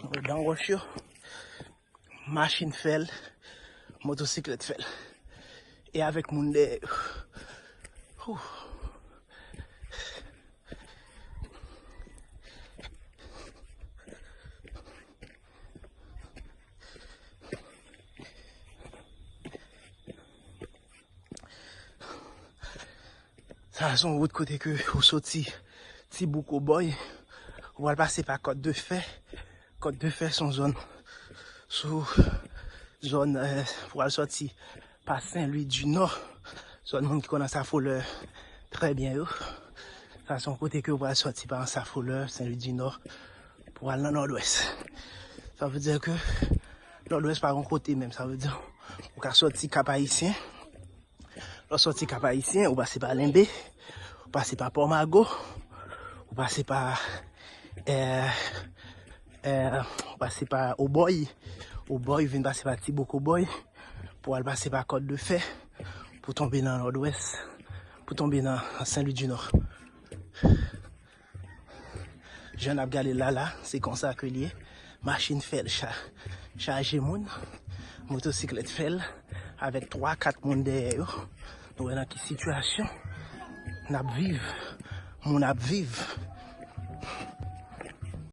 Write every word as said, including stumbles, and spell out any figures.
Andan wòch yo, machin fè l, motosiklèt fè l. E avèk moun dèyè yo. Whew. Sa se yon wout kote ke ou soti Ti Bouk Obòy, ou pral pase pa Kòt de Fè. Kòt de Fè se yon zòn sou zòn, eh, pou al sòti pa Sen Lwi di Nò. Zòn moun ki konn Ansafolè trè byen yo. Sa se yon kote ke ou pral sòti pa Ansafolè, Sen Lwi di Nò, pou al nan Nòdwès. Sa vle di ke Nòdwès pa yon kote menm. Sa vle di ou ka sòti Kap Ayisyen. Lè w sòti Kap Ayisyen, ou pase pa Lenbe, ou pase pa Pòmago, ou pase pa, eh, eh, ou pase pa Obòy, Obòy, vin pase pa Ti Bouk Obòy, pou al pase pa Kòt de Fè, pou tonbe nan Nòdwès, pou tonbe nan Sen Lwi di Nò. Jan n ap gade l la la, se konsa ke l ye. Machin fè l cha-, chaje moun, motosiklèt fè l, avèk twa, kat moun dèyè yo. Nou wè nan ki sitiyasyon n ap viv, moun ap viv.